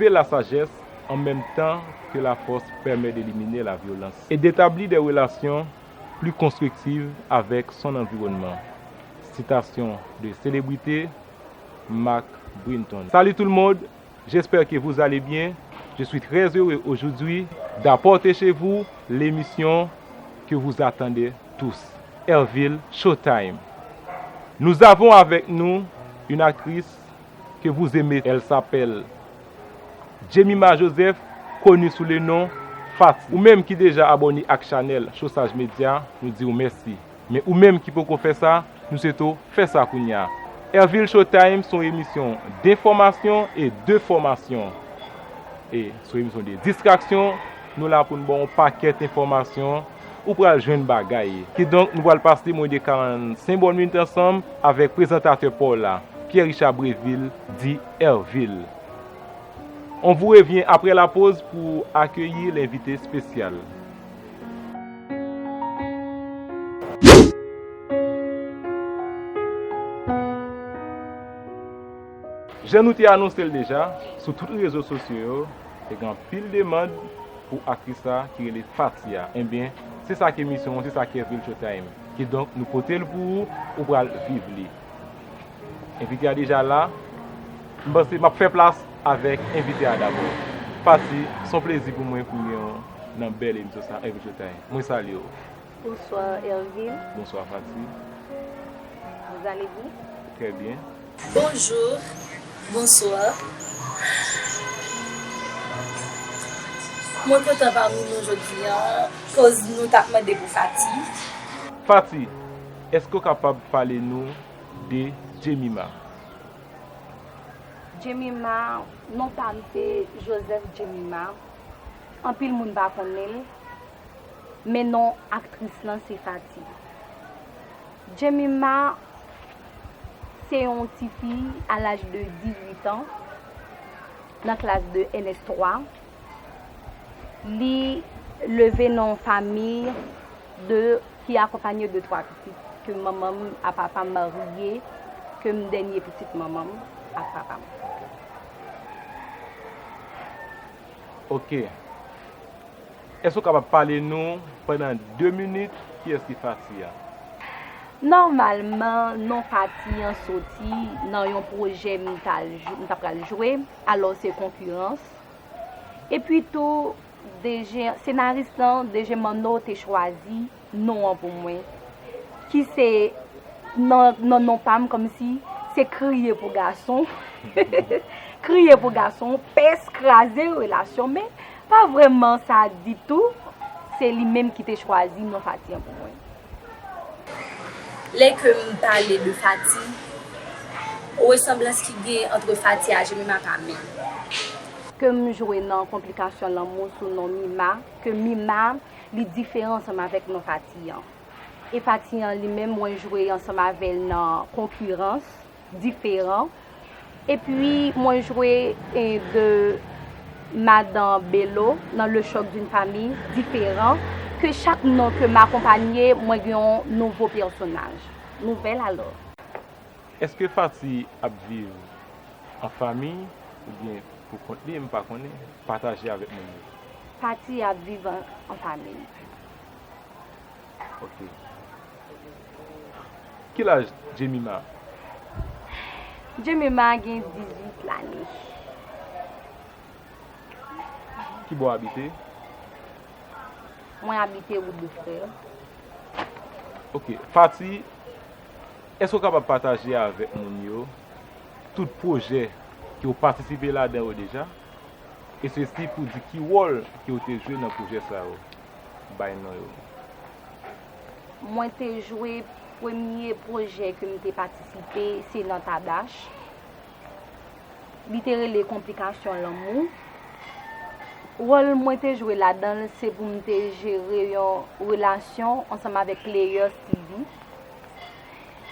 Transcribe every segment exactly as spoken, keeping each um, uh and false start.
Cultiver la sagesse en même temps que la force permet d'éliminer la violence et d'établir des relations plus constructives avec son environnement. Citation de célébrité, Mark Brinton. Salut tout le monde, j'espère que vous allez bien. Je suis très heureux aujourd'hui d'apporter chez vous l'émission que vous attendez tous, Hervil Showtime. Nous avons avec nous une actrice que vous aimez. Elle s'appelle Jemima Joseph, connue sous le nom Fati. Ou menm ki deja abòne ak chanèl Chosaj Media, nou di w mèsi. Men ou menm ki poko fè sa, nou swete w fè sa kounye a. Hervil Showtime se yon emisyon de enfòmasyon e de fòmasyon. E se yon emisyon de distraksyon, nou la pou n ba w yon pakèt enfòmasyon, ou pral jwenn bagay. Kidonk, nou pral pase mwens de karannsenk bòn minit ansanm avèk prezantatè pa w la, Pierre Richard Brévil, di Hervil. On vous revient après la pause pour accueillir l'invité spécial. Jan nou te anonse l deja, sou tout rezo sosyo yo, te gen anpil demann pou aktris sa ki rele Fati a. Ebyen, se sa k emisyon an, se sa k Hervil Showtime. Kidonk, nou pote l pou ou, ou pral viv li. Envite a deja la. M panse m ap fè plas avèk envite a dabò. Fati, se yon plezi pou mwen pou m gen w nan bèl emisyon sa, Hervil Showtime. Mwen salye w. Bonsoir Hervil. Bonsoir Fati. Vous allez bien? Très bien. Bonjour. Bonsoir. Mwen kontan pami nou jodi a, koz nou t ap mande pou Fati. Fati, èske w kapab pale nou de Jemima? Jemima, non pa m se Joseph Jemima. Anpil moun pa konnen l, men non aktris lan se Fati. Jemima se yon tifi a laj de dizuit an, nan klas de N S twa. Li leve nan yon fanmi de, ki akonpaye de twa pitit, ke manman m a papa m marye, ke m dènye pitit manman m ak papa m. Ok. Èske w kapab pale nou pandan de minit kiyès ki Fati a? Nòmalman, non Fati an soti nan yon pwojè m t al jou-, m t ap pral jwe, alò se Konkirans. Epi tou, D J, senaris lan, D J Manno te chwazi non an pou mwen, ki se nan, nan non pa m, kòmsi se kriye pou gason. Kriye pou gason, pès kraze relasyon, men pa vrèman sa ditou. Se li menm ki te chwazi non Fati an pou mwen. Lè ke m pale de Fati, resanblans ki gen ant Fati a Jemima pa menm. Ke m jwe nan Konplikasyon lanmou sou non Mima, ke Mima, li diferan ansanm avèk non Fati an. E Fati an li menm, mwen jwe ansanm avè l nan Konkirans, diferan. Epi mwen jwe, e, de Madan Belo nan Le Choc d'une famille, diferan. Ke chak non ke m akonpaye, mwen gen yon nouvo pèsonaj, nouvèl alò. Èske Fati ap viv an fanmi oubyen pou kont li? M pa konnen. Pataje avèk moun yo. Fati ap viv an, an fanmi. Ok. Ki laj Jemima? Jemima gen dizuit lane. Ki bò w abite? Mwen abite Wout de Frè. Ok. Fati, èske w kapab pataje avèk moun yo tout pwojè ke w patisipe ladan yo deja? E sesi pou di ki wòl ke w te jwe nan pwojè sa yo. Bay non yo. Mwen te jwe, premye pwojè ke m te patisipe, se nan Tadash. Li te rele Konplikasyon lanmou. Wòl mwen te jwe ladan l, se pou m te jere yon relasyon ansanm avèk Players T V.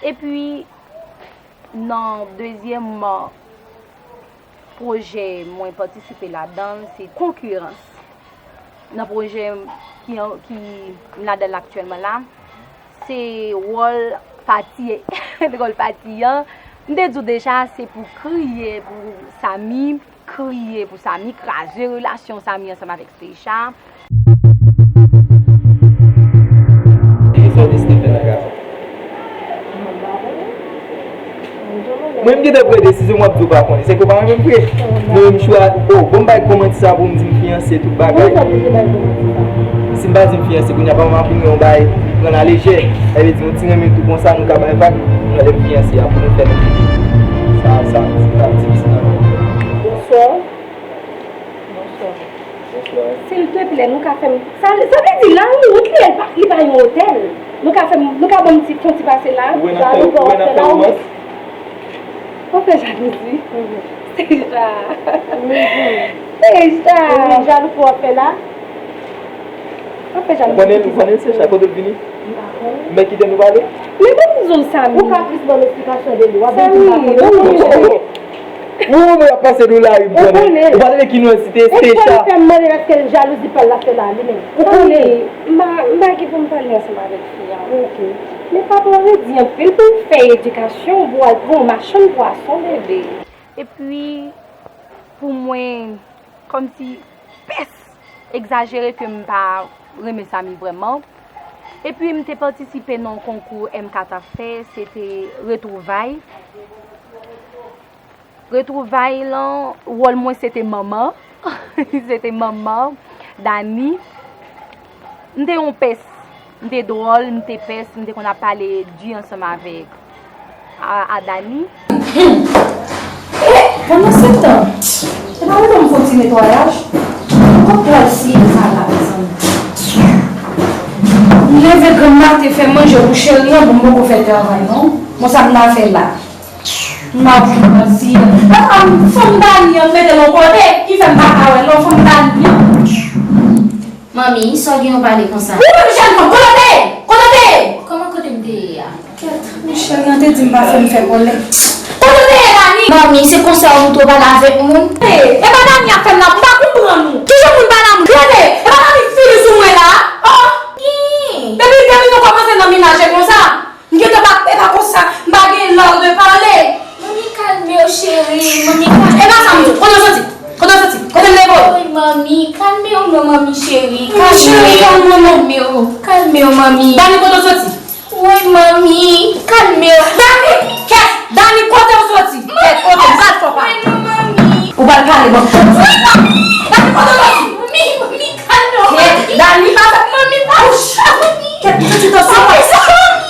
Epi, nan dezyèm pwojè mwen patisipe ladan l, se Konkirans. Nan pwojè ki, ki m ladan l aktyèlman la, se wòl Fati, wòl Fati an. M te di w deja, se pou kriye pou Samy, k-, Kriye pou Samy, kraze relasyon Samy ansanm avèk Stecha. Mwen m gentan pran desizyon, m ap di w pa konnen. Se ke w pa renmen m vre. Mwen menm chwa, oh, bon, m bay kòmanse sa pou m di m fiyanse, tout bagay. Si m pa di m fiyanse, kounye a pa m ap yon bay, pran nan lejè. Sa vle di, yon ti renmen tou konsa, nou ka bay vag, mwen lè m fiyanse a, pou nou fè nou. Sa, sa, sa difisil nan. Bonswa. Bonswa. Silteplè, nou ka fè m. Sa, sa vle di, la, yon wout li, li pa, li pa yon otèl. Nou ka fè m, nou ka ban m ti, fè yon ti pase la. Ou wè nan fè, ou wè nan fè romans? Ou fè jalouzi. Deja. Deja. Ou vin jalou pou w ap fè la? Ou fè jalouzi. Ou konnen, ou konnen se sa, kote l vini? M pa konnen. Men kite nou pale. Men ban m di w, Samy. Ou ka plis ban m esplikasyon de li. W ap vin di m pa konnen. Ou, ou, ou ap pase nou lari, ou konnen. Ou pa tande ki nou site Stecha. E fè m mande èske l jalouzi pa l ap fè la, li menm. Ou konnen. M pa, m pa gen pou m pale ansanm avèk fi a. Ok. Men papa redi anpil pou l fè edikasyon, pou al pran yon machann pwason, bebe. Epi, pou mwen, kòmsi pès egzajere ke m pa renmen Samy vrèman. Epi, m te patisipe nan yon konkou M K t ap fè, se te Retwouvay. Retwouvay lan, wòl mwen se te manman. Se te manman, Dani. M te yon pès. M te dwòl, m te pès, m te konn ap pale di ansanm avèk a, a Dani. E, pandan se tan, se pa ou menm fè yon ti netwayaj? Mwen pral siye sa la, mezanmi. M leve granm maten fè manje pou cheri an, bon, m poko fè travay, non. Bon, sa m ta fè la? M ap jwenn mwen si. Ah, fanm Dani an mete l yon kote, ki fè m pa ka wè l non, fanm Dani an. Manmi, sa w gen w pale konsa? Ou menm jèn fanm, kote w te ye? Kote w te ye? Kòman kote m te ye a? Kèt, men cheri an te di m pa fè m fè kòlè. Kote w te ye, Dani? Manmi, se konsa ou tou pale avèk moun? E, e pa Dani ap fè m la, m pa konprann ou. Kijan moun pale a moun? Kote? E pa Dani k fini sou mwen la? Oh! Depi, depi nou kòmanse nan menaj e konsa. M gentan pa, e pa konsa, m pa gen lè de pale. Manmi, kalme w, cheri. Manmi, kalme w. E pa sa m di w. Kote w soti? Kote w soti? Kote m leve w? Woy, manmi, kalme w non, manmi cheri. Manmi cheri, kalme w non. Kalme w. Kalme w, manmi. Dani, kote w soti? Woy, manmi, kalme w. Dani, kèt, Dani, kote w soti? Kèt, kote m pral fè w pale. Woy, non, manmi. Ou pral pale, bon. Woy, manmi. Dani, kote w soti? Manmi, manmi, kalme w. Kèt, Dani, pa fè. Manmi, pa fè sa, manmi. Kèt, ou soti nan sa.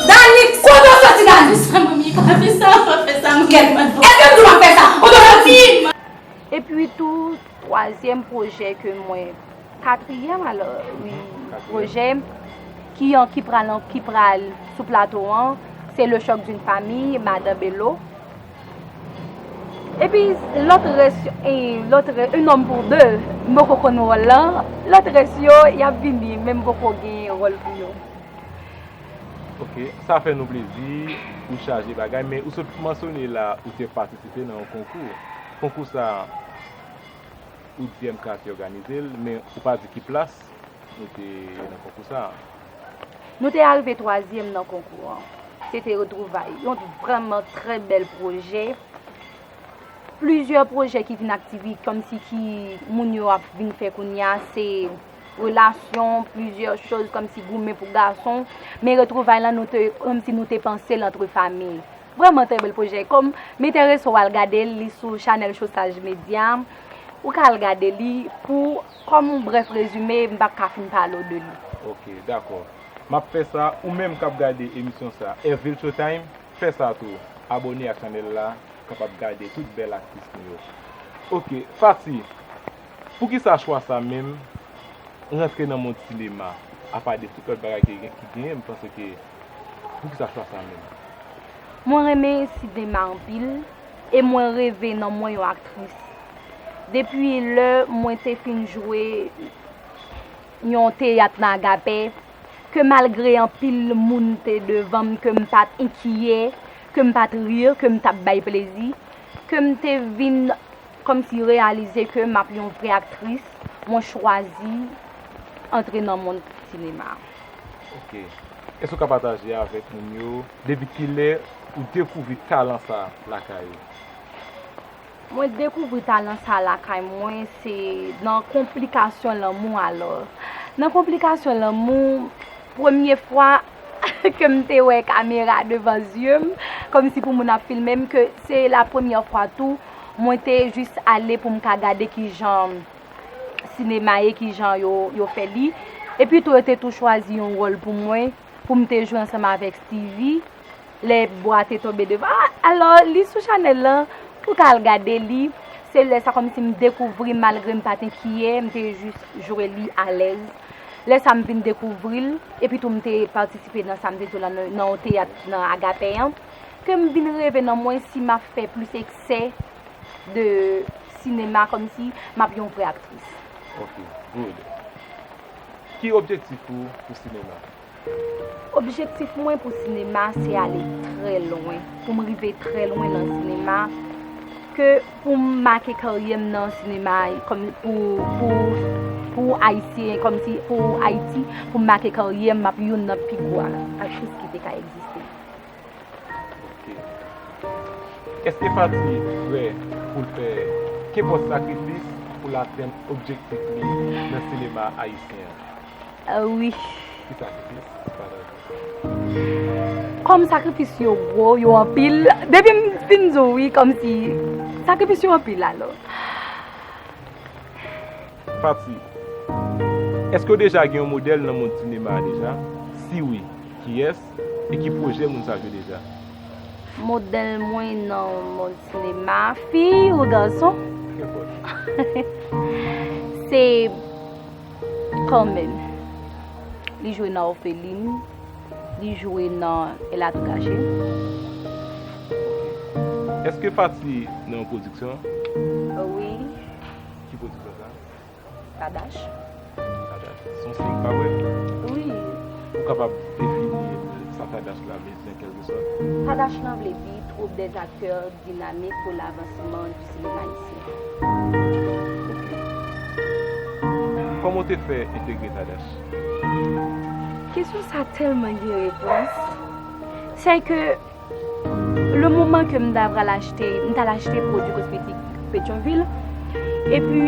Dani, kote w soti, Dani? Pa fè sa, manmi, pa fè sa, pa fè sa, manmi. Kèt, èske m di w pa fè sa? Kote w soti? Epi tou, twazyèm pwojè ke mwen, katriyèm alò, wi, pwojè ki an, ki pral an, ki pral sou plato an, se Le Choc d'une famille, Madan Belo. Epi, lòt rès, e, lòt rès, Un homme pour deux, m poko konn wòl lan. Lòt rès yo, y ap vini, men m poko gen wòl pou yo. Ok, sa fè nou plezi, ou chaje bagay, men ou sot mansyone la, ou te patisipe nan yon konkou. Konkou sa, ou di M K te òganize l, men ou pa di ki plas nou te nan konkou sa. Nou te arive twazyèm nan konkou an. Se te Retwouvay, yon vrèman trè bèl pwojè. Plizyè pwojè ki vin aktive, kòmsi ki moun yo ap vin fè kounye a, se relasyon, plizyè choz, kòmsi goumen pou gason. Men Retwouvay lan, nou te, kòmsi nou te panse l antre fanmi. Vrèman trè bèl pwojè. Kòm m enterese w al gade l, li sou chanèl Chosaj Medya. Ou ka al gade li pou, kòm yon brèf rezime, m p ap ka fin pale w de li. Ok, dakò. M ap fè sa, ou menm k ap gade emisyon sa, Hervil Showtime, fè sa tou. Abòne ak chanèl la, kapab gade tout bèl aktris nou yo. Ok, Faty, poukisa chwa sa menm, rantre nan mond sinema? Apa de tout lòt bagay ki gen, ki genyen, m panse ke, poukisa chwa sa menm? Mwen renmen sinema anpil, e mwen reve nan mwen yon aktris. Depi lè mwen te fin jwe yon teyat nan Agapè, ke malgre anpil moun te devan m, ke m pa t enkyè, ke m pa t ri, ke m t ap bay plezi, ke m te vin kòmsi reyalize ke m ap yon vrè aktris, mwen chwazi antre nan mond sinema. Ok. Èske w ka pataje avèk moun yo depi kilè ou dekouvri talan sa lakay ou? Mwen dekouvri talan sa lakay mwen, se nan konplikasyon lanmou alò. Nan konplikasyon lanmou, premye fwa ke m te wè kamera devan zye m, kòmsi pou moun ap filme m, ke se la premyè fwa tou, mwen te jis ale pou m ka gade kijan sinema ye, kijan yo, yo fè li. Epi tou, yo te tou chwazi yon wòl pou mwen, pou m te jwe ansanm avèk Steevie. Lè bwa te tonbe devan. Ah, alò, li sou chanèl lan, ou ka al gade li. Se lè sa kòmsi m dekouvri, malgre m pa t enkiye, m te jis jwe li alèz. Lè sa m vin dekouvri l, epi tou m te patisipe nan sa m te di w la nan, nan yon teyat nan Agape an, ke m vin reve nan mwen si m ap fè plis eksè de sinema, kòmsi m ap yon vrè aktris. Ok, good. Ki objektif ou pou sinema? Objektif mwen pou sinema se ale trè lwen, pou m rive trè lwen nan sinema, ke pou m make karyè m nan sinema, kòm pou, pou, pou Ayisyen, kòmsi pou Ayiti, pou m make karyè m, m ap youn nan pi gwo aktris ki te ka egziste. Ok. Èske Faty prè pou l fè kenpòt sakrifis pou l atenn objektif li nan sinema ayisyen an? Ah, wi. Ki sakrifis? Pataje. Kòm sakrifis yo gwo, yo anpil. Depi m fin di w wi, kòmsi sakrifis yo anpil alò. Faty, èske w deja gen yon modèl nan mond sinema a deja? Si wi, kiyès? E ki pwojè moun sa jwe deja? Modèl mwen nan mond sinema, fi ou gason? Kenpòt. Se Carmen. Li jwe nan Orpheline. Li jwe nan Elle a tout gâché. Èske Faty nan yon pwodiksyon? Wi. Ki pwodiksyon sa? Tadash. Tadash. Se yon seri, pa vre? Wi. Ou kapab defini sa Tadash la, men an kèlke sòt? Tadash lan vle di Troupe des acteurs dynamiques pour l'avancement du cinéma haïtien. Ok. Kòman w te fè entegre Tadash? Kesyon sa tèlman gen repons. Sèke le moman ke m ta pral achte, m t al achte pwodui kosmetik Petyonvil, epi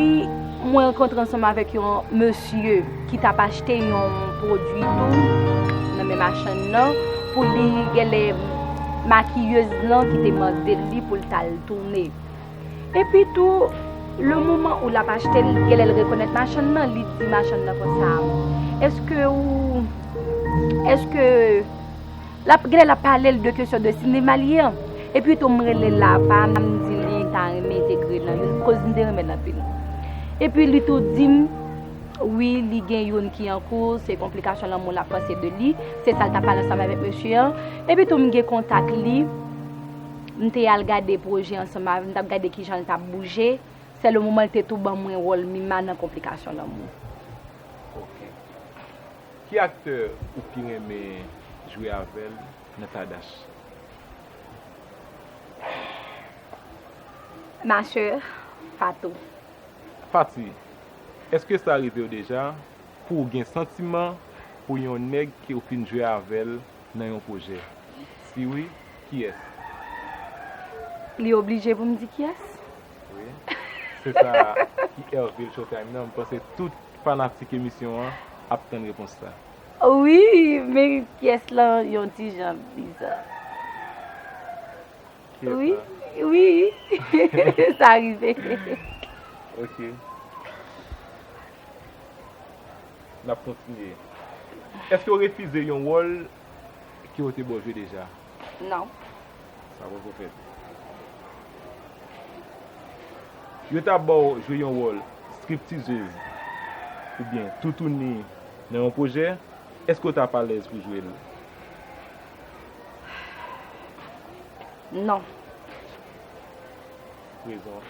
mwen rankontre ansanm avèk yon mesye ki t ap achte yon pwodui tou nan men machann nan pou li, genlè makiyez lan ki te mande li pou l t al tounen. Epi tou, le moman où l ap achte l, genlè l rekonèt machann nan, li di machann nan konsa, èske ou, èske l ap, genlè l ap pale l de kesyon de sinema li ye an. Epi tou, m rele l apa, m di li m ta renmen entegre nan youn, koz m te renmen l anpil. Epi li tou di m, wi, li gen youn ki an kou, se konplikasyon lanmou l ap panse de li, se sa l t ap pale ansanm avèk mesye an. Epi tou, m gen kontak li, m te al gade pwojè ansanm avè l, m t ap gade kijan l t ap bouje. Se le moman l te tou ban mwen wòl Mima nan Konplikasyon lanmou. Ok. Ki aktè ou pi renmen jwe avè l nan Tadash? Ma chère Fatou. Faty, èske sa rive w deja pou w gen santiman pou yon nèg ke w fin jwe avè l nan yon pwojè? Si wi, kiyès? Li oblije pou m di kiyès? Wi. Se sa ki Hervé Showtime nan. M panse tout fanatik emisyon an ap tann repons sa. Wi, men kiyès lan yon ti jan biza. Kiyès wi, la? Wi, sa rive. Ok. N ap kontinye. Èske w refize yon wòl ke yo te ba w jwe deja? Non. Sa poko fèt. Yo ta ba w jwe yon wòl striptizez oubyen toutouni nan yon pwojè, èske w t ap alèz pou jwe l? Non. Rezon?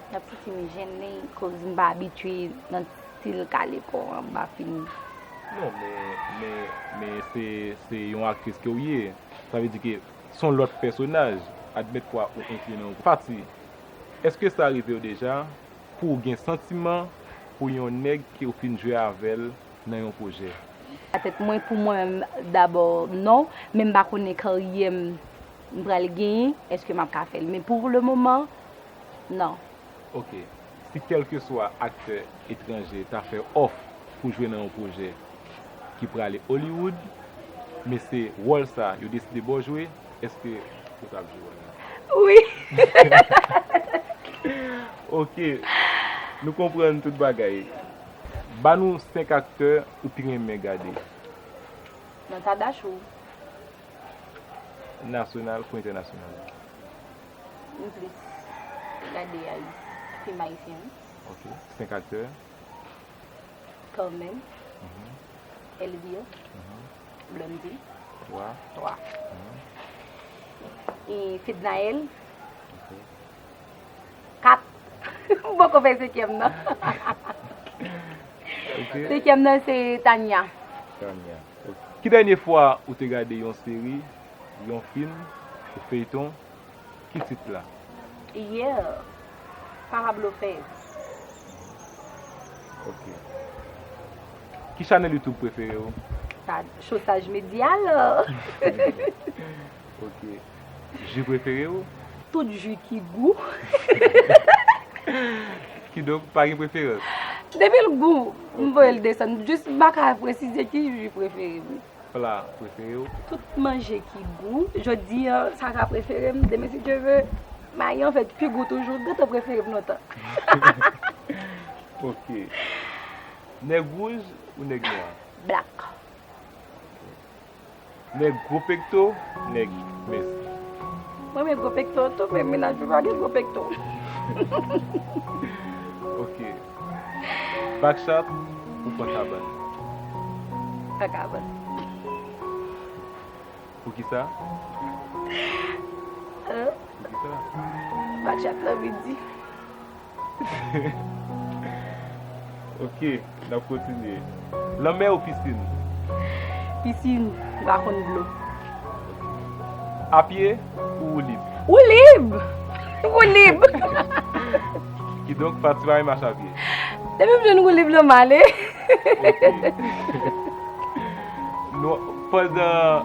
M ap santi m jennen, koz m pa abitye nan stil kale kò an, m pa fin. Non, men, men, men se, se yon aktris ke w ye. Sa vle di ke se yon lòt pèsonaj. Admèt fwa ou enki nan yon. Faty, èske sa rive w deja pou w gen santiman pou yon nèg ke w fin jwe avè l nan yon pwojè? Atèt mwen, pou mwen menm, dabò, non, men m pa konnen karyè m, m pral genyen, èske m ap ka fè l. Men pou le moman, Non. Ok. Si kèlkeswa aktè etranje ta fè òf pou jwe nan yon pwojè ki prale Hollywood, men se wòl sa yo deside ba w jwe, èske ou t ap jwe wòl la? Wi. Ok. Nou konprann tout bagay. Ba nou senk aktè ou pi renmen gade. Nan Tadash ou? Nasyonal kou entènasyonal. M plis gade ay- fim ayisyen. Ok. Senk aktè. Carmen, Mhm. Elvire, Mhm. Blondedy, Twa. twa. Mhm. E Fednaelle, Ok. kat. M poko fè senkyèm nan. Ok. Senkyèm nan se Tania. Tania. Ok. Ki dènye fwa ou te gade yon seri, yon fim, yon feyton? Ki tit la? Yeah. Pablo Fez. Ok. Ki chanèl YouTube prefere w? Sa, Chosaj Medya la. Ok. Ji prefere w? Tout ji ki gou. Kidonk, pa gen preferans. Depi l gou, m voye l desann. Jis m pa ka presize ki ji prefere m. Pla prefere w? Tout manje ki gou. Jodi an, sa ka prefere m. Demen, si Dye ve, mayi an fèt pi gou toujou. Gentan prefere m lontan. Ok. Nèg wouj ou nèg nwa? Black. Nèg gwo pekto, nèg mens? Mwen, men gwo pekto tou, men mennaj mwen pa gen gwo pekto. Ok. Bakchat ou pran kabann? Pran kabann. Poukisa? Hein? Poukisa? Bakchat lan vin di. Ok, n ap kontinye. Lanmè ou pisin? Pisin, m pa konn dlo. Apye ou woulib? Woulib! Woulib! Kidonk, Fatima e mache apye. Depi m jwenn woulib lan, m ale. Ok. Nou, pandan,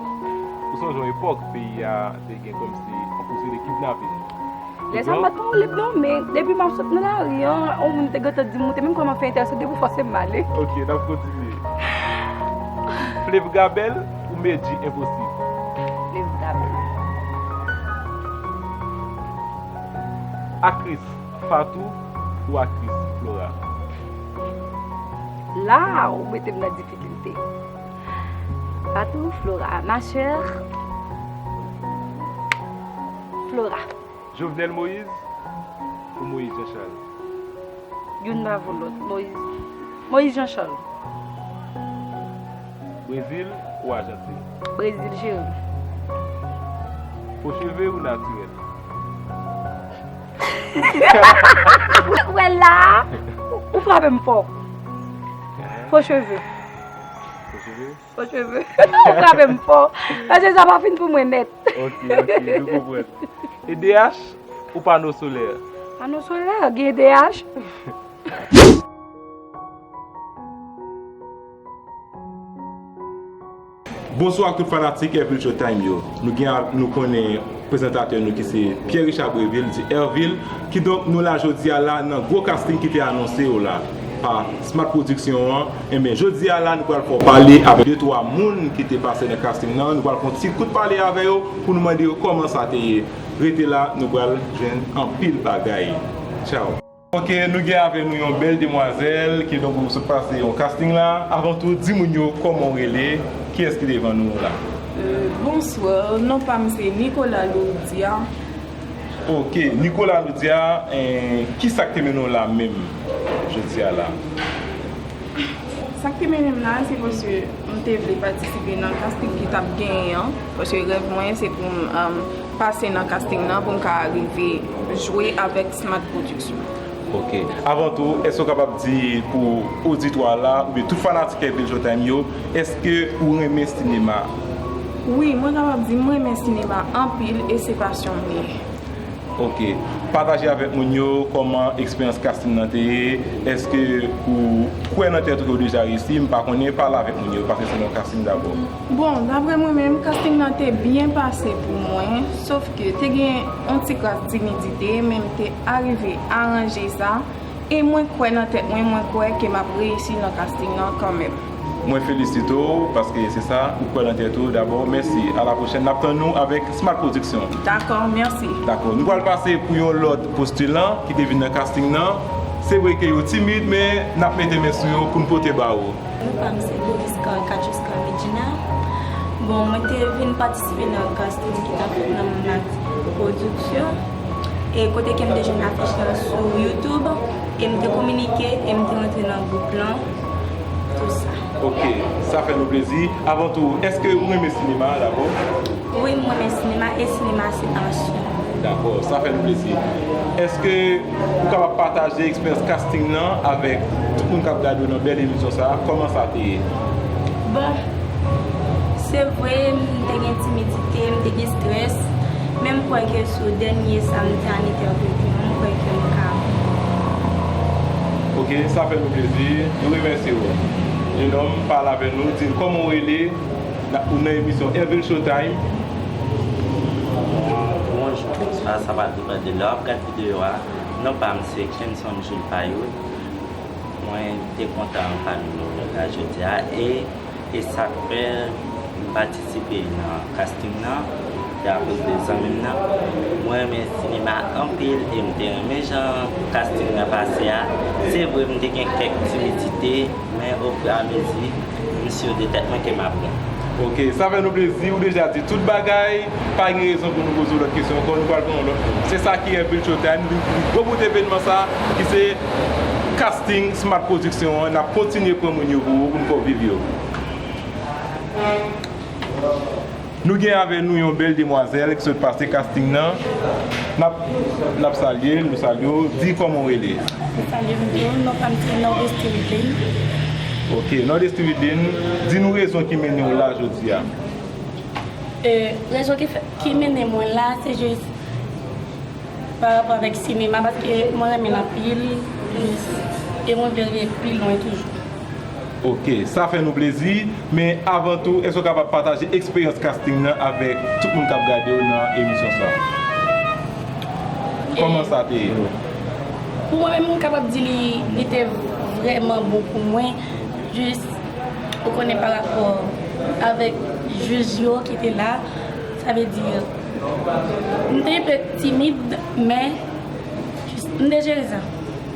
ou sonje yon epòk, peyi a te gen kòmsi yon pwosedi kidnapin. Lè sa m pa t pran woulib non, men depi m ap sot nan lari an, yon moun te gentan di m, ou te menm kòman fè entèse depi w fòse m ale. Ok, n ap kontinye. Flevgabèl ou Medjy enposib? Flevgabèl. Aktris Fatou ou aktris Flora? La, ou mete m nan difikilte. Fatou, Flora, ma chère. Flora. Jovenel Moïse ou Moïse Jean Charles? Youn pa vo lòt. Moïse. Moïse Jean Charles. Brezil ou Ajantin? Brezil, cheri. Fo cheve ou natirèl? Wè la, ou frape m fò. Fo cheve. Fo cheve? Fo cheve. Ou frape m fò. Paske sa pa fin pou mwen nèt. Ok, ok, nou konprann. E D H ou pano solè? Pano solè, gen D H. Bonswa ak tout fanatik Hervil Showtime yo. Nou gen, nou konnen prezantatè nou ki se Pierre Richard Breville, di Hervil. Kidonk, nou la jodi a la nan gwo casting ki te anonse yo la pa Smart Production an. Enben, jodi a la, nou pral fè w pale avèk de twa moun ki te pase nan casting nan. Nou pral fè yon ti kout pale avè yo pou nou mande yo kòman sa te ye. Rete la, nou pral jwenn anpil bagay. Tchao. Ok, nou gen avè nou yon bèl demwazèl ki donk ou sot pase yon casting la. Avan tou, di moun yo kòman w rele, kiyès ki devan nou la? Euh, bonsoir, non pa m se Nicolas Lourdia. Ok, Nicolas Lourdia, eh, ki sa k te mennen w la menm jodi a la? Sa k te mennen m la, se paske m te vle patisipe nan casting ki t ap genyen an. Paske rèv mwen, se pou m um, pase nan casting nan, pou m ka rive jwe avèk Smart Production. Ok. Avan tou, èske w kapab di pou oditwa la, oubyen tout fanatik Hervil Showtime yo, èske ou renmen sinema? Wi, mwen kapab di m renmen sinema anpil e se pasyon m li ye. Ok. Pataje avèk moun yo kòman eksperyans casting nan te ye. Èske ou kwè nan tèt ou ke w deja reyisi? M pa konnen, pale avèk moun yo, paske se nan casting dabò. Bon, daprè mwen menm, casting nan te byen pase pou mwen, sof ke te gen yon ti kras timidite, men m te arive aranje sa. E mwen kwè nan tèt mwen, mwen kwè ke m ap reyisi nan casting nan kanmenm. Mwen felisite w, paske se sa, ou kwè nan tèt ou dabò. Mèsi, a la pwochèn. N ap tann nou avèk Smart Production. Dakò, mèsi. Dakò, nou pral pase pou yon lòt postilan ki te vin nan casting nan. Se vre ke yo timid, men n ap mete men sou yo pou n pote ba ou. Non pa m se Doriska Katiuska Medjina. Bon, mwen te vin patisipe nan casting ki t ap fèt nan Mat Production. E kote ke m te jwenn afich lan sou YouTube, e m te kominike, e m te rantre nan gwoup lan, tou sa. Ok, sa fè nou plezi. Avan tou, èske ou renmen sinema a dabò? Wi, m renmen sinema, e sinema se pasyon. Dakò, sa fè nou plezi. Èske ou kapab pataje eksperyans casting nan avèk tout moun k ap gade w nan bèl emisyon sa a? Kòman sa te ye? Bon, se vre, m te gen timidite, m te gen strès, men m kwè ke sou dènye sa m te al entèvyou an, m kwè ke m ka. Ok, sa fè nou plezi. Nou remèsye w. Jenòm, pale avè nou, di n kòman w rele, n ap, ou nan emisyon Hervil Showtime. Bonjou, bonswa, sa va depann de lè w ap gad videyo a. Non pa m se Kenson Jules Payot. Mwen te kontan anpil nou la jodi a, e, e sa k fè m patisipe nan casting nan, se akoz de zanmi m nan. Mwen renmen sinema anpil e m te renmen jan casting nan pase a. Se vre, m te gen kèk timidite, men ofiramezi, m si de tèt mwen ke m ap bon. Ok, sa fè nou plezi, ou deja di tout bagay, pa gen rezon pou nou poze w lòt kesyon ankò, nou pral pran yon lòt moun. Se sa ki Hervil Showtime, nou vin pou gwo bout evènman sa, ki se casting Smart Production an, n ap kontinye pran moun yo pou ou, pou n fè w viv yo. Nou gen avè nou yon bèl demwazèl ki sot pase casting nan. N ap, n ap salye l, nou salye w. Di kòman w rele. Salye m tou, non pa m se Nordesty Wideline. Ok, Nordesty Wideline, di nou rezon ki mennen w la jodi a. E, rezon ki fè, ki mennen mwen la, se jis pa rapò avèk sinema, paske mwen renmen l anpil, e mwen vle rive pi lwen toujou. Ok, sa fè nou plezi, men avan tou, èske w kapab pataje eksperyans casting nan avèk tout moun k ap gade w nan emisyon sa a? Kòman sa te ye? Pou mwen menm, m kapab di li, li te vrèman bon pou mwen, jis, ou konnen, pa rapò avèk jij yo ki te la, sa vle di, m te yon pe timid, men jis, m te jere sa.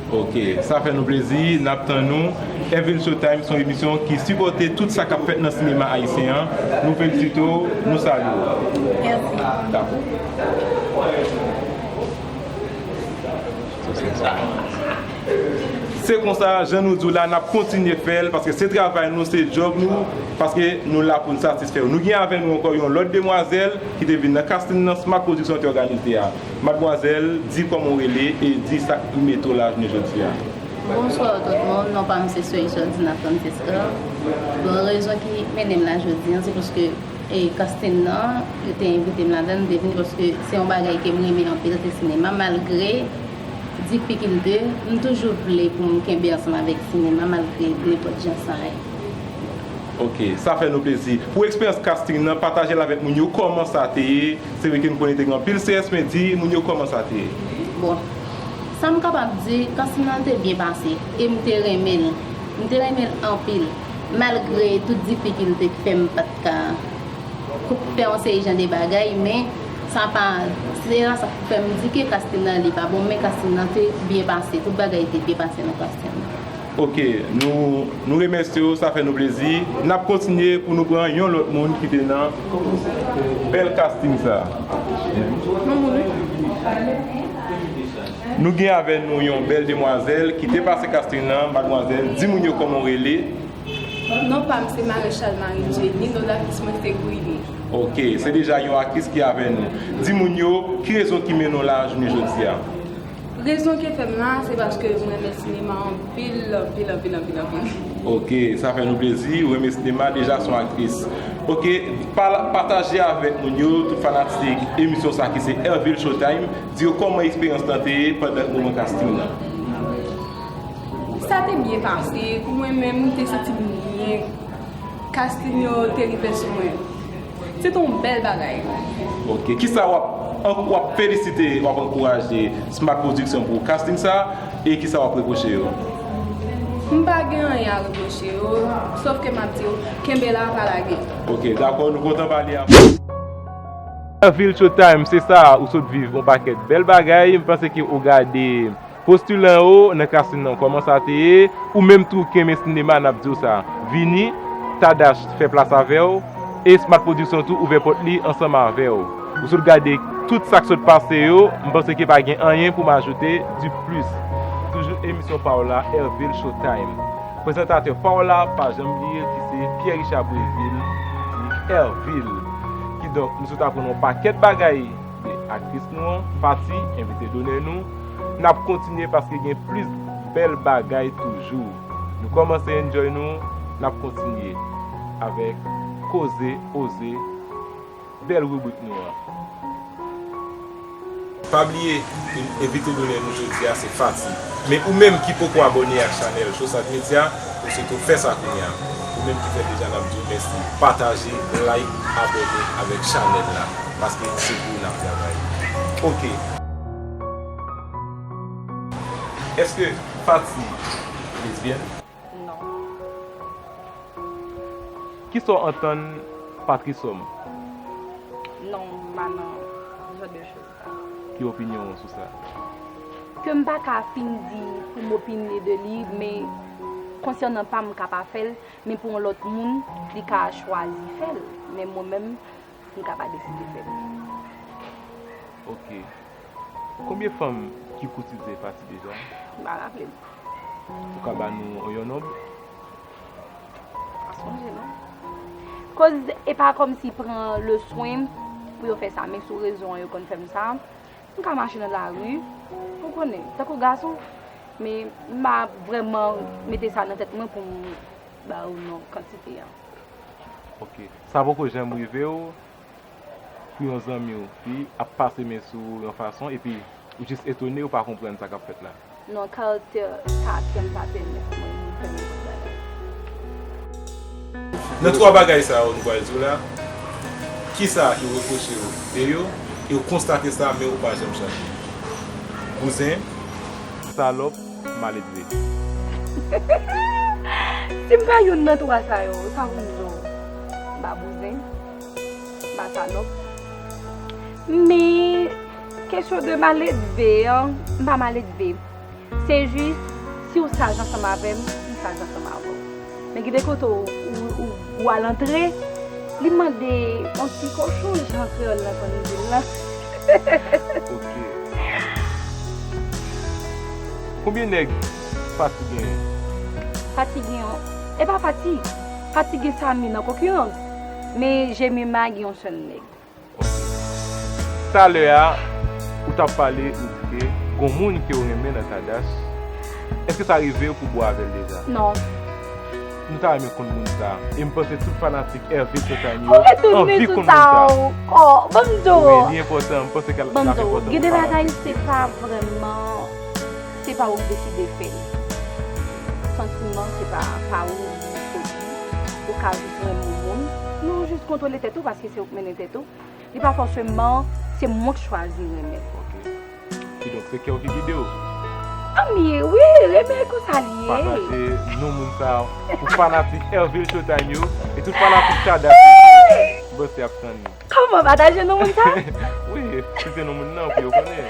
Ok, sa fè nou plezi, n ap tann nou. Hervil Showtime se yon emisyon ki sipòte tout sa k ap fèt nan sinema ayisyen an. Nou felisite w, nou salye w. Mèsi. Dakò. Se konsa, jan nou di w la, n ap kontinye fè l, paske se travay nou, se djòb nou, paske nou la pou n satisfè w. Nou gen avè nou ankò yon lòt demwazèl ki te vin nan casting nan Smart Production te òganize a. Madmwazèl, di kòman w rele e di sa k mete w la jounen jodi a. Bonswa tout moun, non pa m se Soyisol Dina Francesca. Bon, rezon ki mennen m la jodi a, se paske, e, casting nan, yo te envite m ladan l, m te vini paske se yon bagay ke m renmen anpil, se sinema, malgre difikilte, m toujou vle pou m kenbe ansanm avèk sinema, malgre nenpòt jan sa ye. Ok, sa fè nou plezi. Pou eksperyans casting nan, pataje l avèk moun yo, kòman sa te ye? Se vre ke m konnen te gen anpil strès, men di moun yo kòman sa te ye. Bon, sa m kapab di, casting nan te byen pase, e m te renmen l. M te renmen l anpil, malgre tout difikilte k fè m pa t ka fè yon seri jan de bagay, men sa pa, se pa sa k fè m di ke casting nan li pa bon, men casting nan te byen pase, tout bagay te byen pase nan casting nan. Ok, nou, nou remèsye w, sa fè nou plezi. N ap kontinye pou nou pran yon lòt moun ki te nan bèl casting sa. Nou gen avè nou yon bèl demwazèl ki te pase casting nan. Madmwazèl, di moun yo kòman w rele. Non pa m se Maréchal Marie Jenny, non dafis mwen se Gwini. Ok, se deja yon aktris ki avè nou. Di moun yo, ki rezon ki mennen w la jounen jodi a? Rezon ki fè m la, se paske m renmen sinema anpil, anpil, anpil, anpil, anpil. Ok, sa fè nou plezi, ou renmen sinema, deja se yon aktris. Ok, pala- pataje avèk moun yo, tout fanatik emisyon sa ki se Hervil Showtime, di yo kòman eksperyans lan te ye pandan moman casting nan. Sa te byen pase, pou mwen menm, m te santi m byen. Casting yo te rive sou mwen. Se te yon bèl bagay. Ok, kisa w ap, w ap felisite, w ap ankouraje Smart Production pou casting sa, e kisa w ap repwoche yo? M pa gen anyen a repwoche yo, sòf ke m ap di yo, kenbe la, pa lage. Ok, dakò, nou kontan pale avè w. Hervil Showtime, se sa, ou sot viv yon pakèt bèl bagay, m panse ke ou gade postilan yo nan casting nan, kòman sa te ye, ou menm tou ki renmen sinema, n ap di w sa. Vini, Tadash fè plas avè w, e Smart Production tou ouvè pòt li ansanm avè w. Ou sot gade tout sa k sot pase yo, m panse ke pa gen anyen pou m ajoute di plis. Toujou emisyon pa w la, Hervil Showtime. Prezantatè pa w la, pa janm bliye l, ki se Pierre Richard Brévil, di Hervil. Kidonk, nou sot aprann yon pakèt bagay de aktris nou an, Fati, envite donè nou. N ap kontinye paske gen plis bèl bagay toujou. Nou kòmanse enjoy nou, n ap kontinye avèk Koze Oze, bèl ribrik nou an. Pa bliye, envite donè nou jodi a se Fati. Men ou menm ki poko abòne ak chanèl Showsat Media, ou sot fè sa kounye a. Ou menm ki fè l deja, n ap di w mèsi. Pataje, like, abòne avèk chanèl la. Paske se pou ou n ap travay. Ok. Èske Fati lesbyèn? Non. Kisa w antann Patrice Homme? Non, m pa nan jan de choz sa. Ki opinyon w sou sa? Ke m pa ka fin di pou m opine de li, men konsènan pa m, m ka pa fè l, men pou yon lòt moun, li ka chwazi fè l. Men mwen menm, m ka pa deside fè l. Ok. Konbyen fanm ki koutize Fati deja? M pa raple m. Ou ka ba nou yon nonb? Pa sonje non. Koz e pa kòmsi pran le swen pou yo fè sa, men sou rezo an yo konn fè m sa. M ka mache nan lari, ou konnen, tankou gason, men m pa vrèman mete sa nan tèt mwen pou m ba ou non kantite an. Ok. Sa poko janm rive w pou yon zanmi w fi ap pase men sou w yon fason, epi ou jis etone, ou pa konprann sa k ap fèt la? Non, karaktè Tati an pa pèmèt mwen fè nenpòt bagay. Nan twa bagay sa yo nou pral di w la, kisa yo repwoche w de yo, e w konstate sa, men ou pa janm chanje? Bouzen, salòp, maledve. Si m pa youn nan twa sa yo, sa pou m di w? M pa bouzen, m pa salòp. Men, kesyon de maledve an, m pa maledve. Se jis, si w saj ansanm avè m, m saj ansanm avè w. Men gen de kote ou, ou, ou, ou al antre, li mande yon ti kochon, jan kreyòl la konn di l la. Ok. Konbyen nèg Fati genyen? Fati gen yon, e pa Fati. Fati gen Samy nan konkirans. Men Jemima gen yon sèl nèg. Ok. Talè a, ou t ap pale, ou di ke gon moun ke w renmen nan Tadash. Èske sa rive w pou bwè avè l deja? Non. Nou ta renmen konn moun sa. E m panse tout fanatik Hervé Showtime yo anvi konn moun sa. Wi, li enpòtan. M panse ke l ap enpòtan pou fanatik yo. Gen de bagay, se pa vrèman, se pa ou k deside fè l. Santiman, se pa, pa ou ki soti. Ou ka jis renmen yon moun. Men ou jis kontwole tèt ou, paske se ou k mennen tèt ou. Li pa fòseman se mwen k chwazi renmen. Ok. Kidonk, se kè w ki gide w. Anmye, wi, renmen konsa l ye. Pataje non moun sa pou fanatik Hervé Showtime yo e tout fanatik Tadash yo. Bòs y ap tann li. Kòman pataje non moun sa? Wi, site non moun nan pou yo konnen.